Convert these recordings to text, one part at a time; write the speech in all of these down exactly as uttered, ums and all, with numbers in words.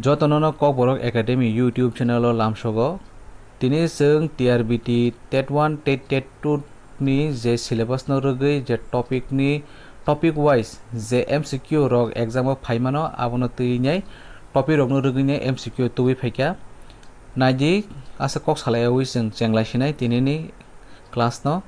Jotono no Kokborok Academy YouTube channel o lamsogo. Tini chwng T R B T TET one, TET, TET two ni je syllabus no rwgwi je topic ni, topic wise je M C Q rok exam o phaimano, abono twi nai topic rok no rwgwi nai M C Q tubui phaikha. Naidi, asa kok salaiwi chwng chenglai sinai tini ni class no.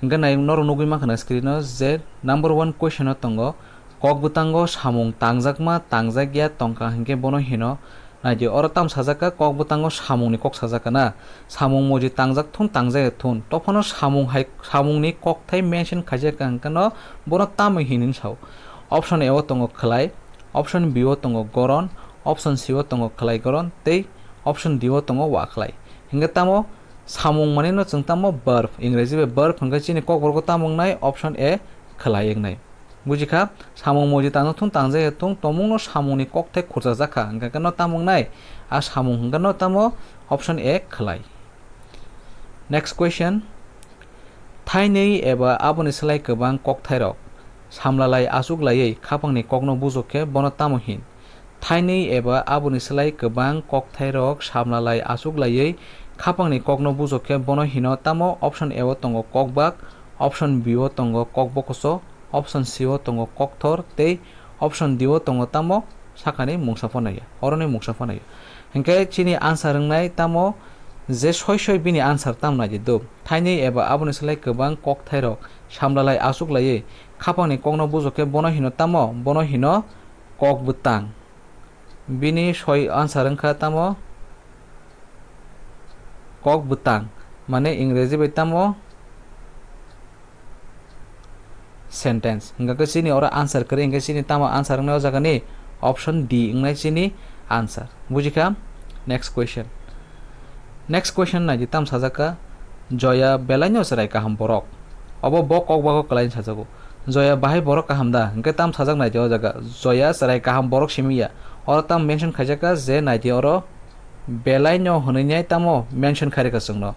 Hingke nai norok nugui mankha na screen o je number one question o tongo, kok bwtango samung tangjakma tangjakya tongkha hingke bono hino. Naidi, oro tam sajak kha, kok bwtango samungni kok sajak kha na. Samung moji tangjak thun, tangjak thun. Tophano samung hai, samungni kokthai mention khaijak kha hingke no bono tamo hinwi sao. Option A o tongo khwlai, option B o tongo goron, option C o tongo khwlai goron, tei option D o tongo wa khwlai. Hingke tamo samung mani no chwng tamo verb, Ingreji bai verb hingke chini kokborok o tamo wngnai option A khwlai wngnai. Bujikha, samung moji tangno thung tangjak thung tomungno samungni kokthai khurchajak kha, hingke no tamo wngnai a samung hingke no tamo option A khwlai. Next question, thainwi eba aboni slai kwbang kokthairok samlalai achuklaiwi khapangni kokno bujok khe bono tamo hin? Thainwi eba aboni slai kwbang kokthairok samlalai achuklaiwi khapangni kokno bujok khe bono hino tamo? Option A o tongo kokbak, option B o tongo kokbokoso, option C o tongo kokthor tei option D o tongo tamo sakani mungsa phano ya, oroni mungsa phano ya. Hingke chini answer wngnai tamo je soi soi bini answer tamo naidi do. Thainwi eba aboni slai kwbang kokthairok samlalai achuklaiwi khapangni kokno bujok khe bono hino tamo? Bono hino kok bwtang. Bini soi answer wngkha tamo kok bwtang, mane Ingreji bai tamo sentence. Hingkha khe chini oro answer kwrwi hingkhe chini tamo answer wngnai o jaga ni option D wngnai chini answer. Bujikha? Next question. Next question naidi tam sajak kha, Joya belaino chwrai kaham borok. Obo bo kokbago kwlai sajago. Joya bahai borok kaham da? Hingkhe tam sajak naidi o jaga. Joya chwrai kaham borok simi ya. Oro tam mention khaijak kha je naidi oro belaino hwnwi nai tamo mention khairikha chwngno.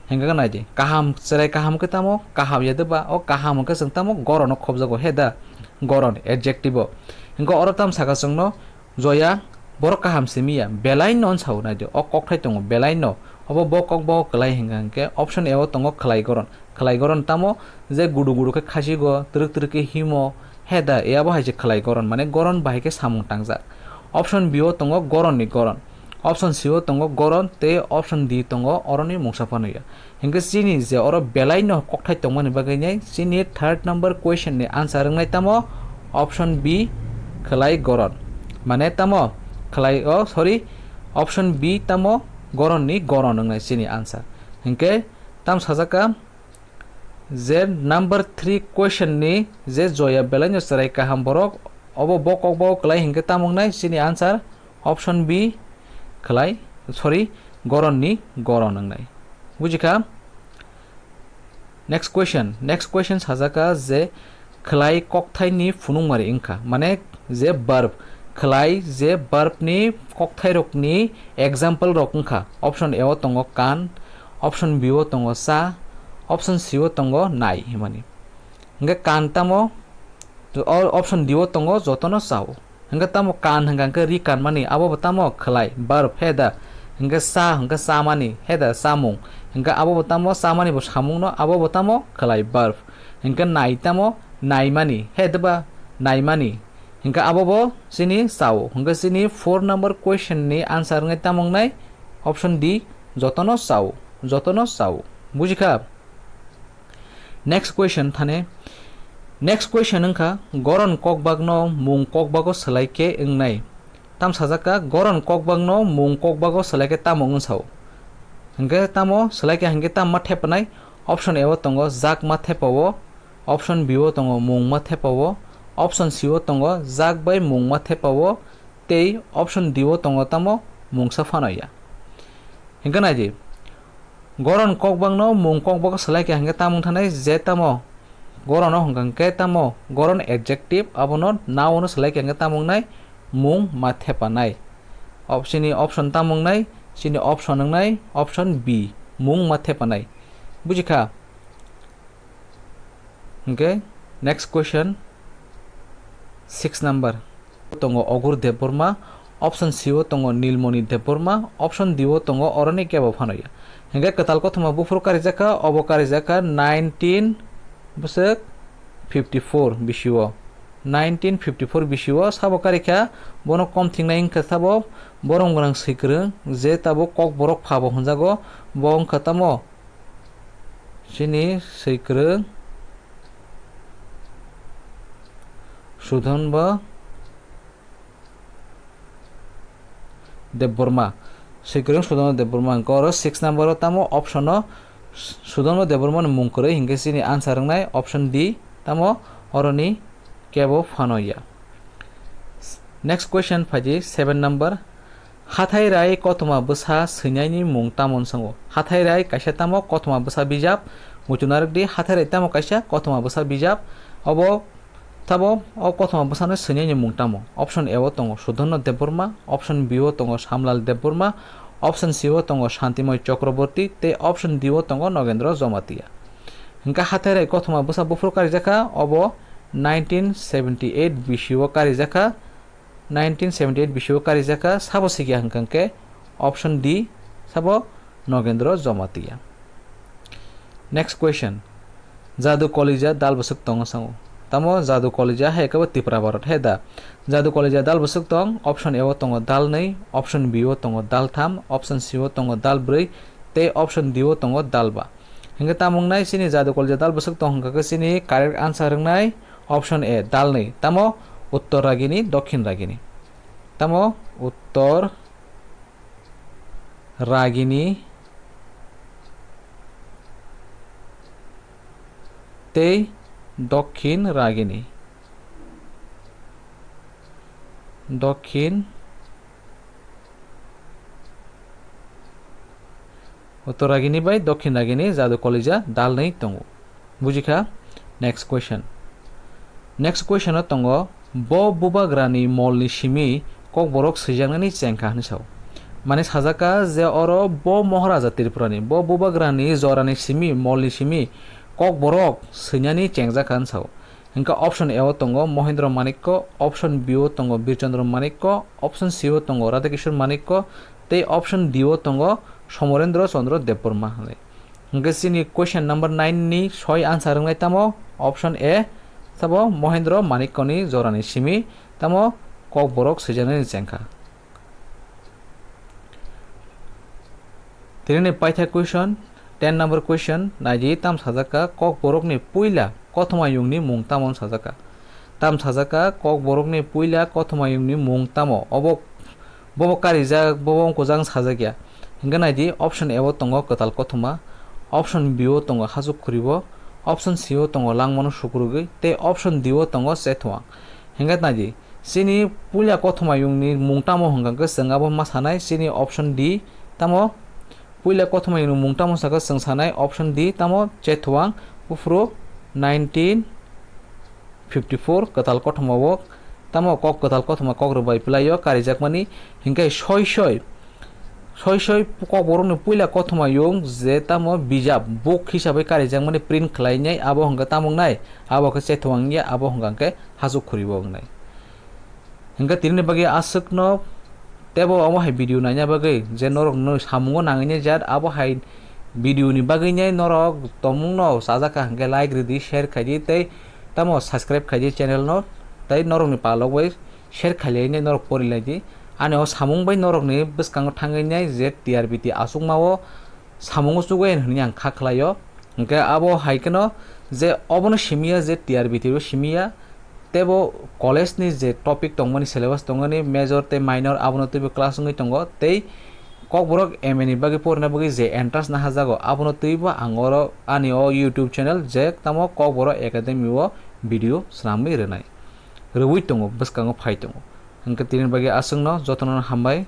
Hingkhe naidi, kaham, chwrai kaham khe tamo kaham ya de ba? O kaham hwnkhe chwng tamo gorono khobjago he da? Goron, adjective o. Hingkhe oro tam saka chwngno, Joya borok kaham simi ya, belaino hwn sao naidi. O kokthai tongo, belaino. Obo bo kokbo kwlai hingkha hingkhe option A o tongo khwlai goron. Khwlai goron tamo je gudu gudu khe khasigo, twrwk twrwk khe himo, he da, e abo hai se khwlai goron, mane goron bahai khe samung tangjak. Option B o tongo goronni goron, option C o tongo goron tei option D tongo oroni mungsa phano ya. Hingkhe chini je oro belaino kokthai tongmani bagwi nai chini third number question ni answer wngnai tamo option B, khwlai goron. Mane tamo khwlai, o, sorry, option B tamo goronni goron wngnai chini answer. Hingkhe tam sajak kha je number three question ni je Joya belaino chwrai kaham borok, obo bo kokbo kwlai hingkhe tamo wngnai chini answer option B, khwlai, sorry, goronni goron wngnai. Bujikha? Next question. Next question sajak kha je khwlai kokthaini phunukmari wngkha, mane je verb, khwlai je verb ni kokthairokni example rok wngkha. Option A o tongo kan, option B o tongo cha, option C o tongo nai himani. Hingkhe kan tamo, o option D o tongo jotono chao. Hingkhe tamo kan hingkha hingkhe ri kanmani, abo bo tamo khwlai, verb, he da? Hingkhe cha hingkhe chamani, he da? Chamung. Hingkhe abo bo tamo chamani bo samungno, abo bo tamo khwlai, verb. Hingkhe nai tamo naimani, he da ba? Naimani. Hingkhe abo bo chini chao. Hingkhe chini four number question ni answer wngnai tamo wngnai option D, jotono chao, jotono chao. Bujikha? Next question thane. Next question wngkha, goron kokbakno mung kokbago swlai khe wngnai. Tam sajak kha, goron kokbakno mung kokbago swlai khe tamo wng sao? Hingkhe tamo swlai khe hingkhe tam ma thepanai? Option A o tongo jak ma thepao, option B o tongo mung ma thepao, option C o tongo jak bai mung ma thepao, tei option D o tongo tamo mungsa phano ya. Hingkhe naidi, goron kokbakno mung kokbago swlai khe hingkhe tamo wng thanai? Je tamo gorono hingkha hingkhe tamo goron adjective, abono noun o swlai khe hingkhe tamo wngnai? Mung ma thepanai. Op-, chini option tamo wngnai? Chini option wngnai option B, mung ma thepanai. Bujikha? Hingkhe next question, six number. Tongo Ogur Debbarma, Option C o tongo Nilmoni Debbarma, option D o tongo oroni kebo phano ya. Hingke kwtal kothoma buphuru karijak kha, obo karijak kha nineteen bwswk fifty four bisio. Nineteen fifty four bisio sabo karikha, bono kom thingnai wngkha sabo borom gwnang swikwrwng, je tabuk Kokborok phabo hwnjago, bo wngkha tamo chini swikwrwng Sudhanba Debbarma. Swikwrwng Sudhanba Debbarma. Hingke oro six number o tamo option o Sudhanba Debbarma ni mung kwrwi, hingke chini answer wngnai option D, tamo oroni kebo phano ya. Next question phaidi seven number. Hathai rai kothoma bwsa swinaini mung tamo wngsango? Hathai rai kaisa tamo kothoma bwsa bijap, muitu narwkdi, hathai rai tamo kaisa kothoma bwsa bijap, obo tamo o kothoma bwsano swinaini mung tamo? Option A o tongo Sudhanno Debbarma, option B o tongo Samlal Debbarma, option C o tongo Shantimoi Chakraborty, tei option D o tongo Nogendra Jamatia. Hingke hathai rai kothoma bwsa buphuru karijak kha, obo nineteen seventy eight B C o karijak kha, nineteen seventy eight bisio karijak kha, sabo sikya hwnkha hwnkhe option D, sabo Nogendra Jamatia. Next question, Jadu Kolija dal bwswk tongo sango? Tamo Jadu Kolija hai khe bo Tipra Bharat he da? Jadu Kolija dal bwswk tong, option A o tongo dal nwi, option B o tongo dal tham, option C o tongo dal brwi, tei option D o tongo dal ba. Hingke tamo wngnai chini Jadu Kolija dal bwswk tong hwnkha khe chini correct answer wngnai option A, dal nwi. Tamo Uttor Ragini, Dokhin Ragini. Tamo Uttor Ragini tei Dokhin Ragini. Dokhin Uttor Ragini bai Dokhin Ragini Jadu Kolija dal nwi tongo. Bujikha? Next question. Next question o tongo, bo bubagrani molni simi Kokborok swijaknani chengkha hwnwi sao. Mane sajak kha je oro bo Moharaja Tripurani, bo bubagrani jorani simi, molni simi Kokborok swinani chengjak kha hwnwi sao. Hingke option A o tongo Mohendra Manikko, option B o tongo Birchandra Manikko, option C o tongo Radhakishore Manikko, tei option D o tongo Somorendra Chandra Debbarma hwnwi. Hingke chini question number nine ni soi answer wngnai tamo option A, sabo Mohendra Manikko ni jorani simi tamo Kokborok swijaknani chengkha. Tini ni paitha question, ten number question, naidi tam sajak kha Kokborokni puila kothoma yungni mung tamo sajak kha. Tam sajak kha Kokborokni puila kothoma yungni mung tamo? Obo, bobo karijak, bobo wngkujak sajak ya. Hingke naidi option A o tongo kwtal kothoma, option B o tongo hachuk khuribo, option C o tongo langmano sukrugwi, tei option D o tongo chethuang. Hingke naidi, chini puila kothoma yungni mung tamo hwnkha khe chwng abo ma sanai, chini option D tamo puila kothoma yungni mung tamo sakha chwng sanai option D tamo chethuang buphuru nineteen fifty four kwtal kothoma o tamo kok kwtal kothoma kok rwbai pwlai o karijakmani hingke soi soi soi soi Kokborokni puila kothoma yung je tamo bijap book hisabai karijakmani print khlainai abo hwnkhe tamo wngnai abo khe chethuang ya abo hwnkha khe hachuk khuribo wngnai. Hingke tini bagwi aswkno tebo omo hai video naina bagwi je norokno samungo nangwi jat abo hai video ni bagwi norok tongmungno chajak kha hingke like rwdi, share khaidi tei tamo subscribe khaidi channel no tei norokni palok bai share khailai norok porilaidi. Ani o samung bai norokni bwskango thangwi je T R B T achukma o samungo chugwi hwnwi ang kha khlaio. Hingke abo hai kheno je obono simiya je T R B T bo simiya, tebo college ni je topic tongmani syllabus tongmani major tei minor abono twibo class wngwi tongo tei Kokborok M A ni bagwi porina bagwi je entrance nahajago abono twibo ang oro ani o YouTube channel je tamo Kokborok Academy o video swnamwi rwnai rwui tongo bwskango phai tongo. Hingke tini bagwi aswkno jotono hambai.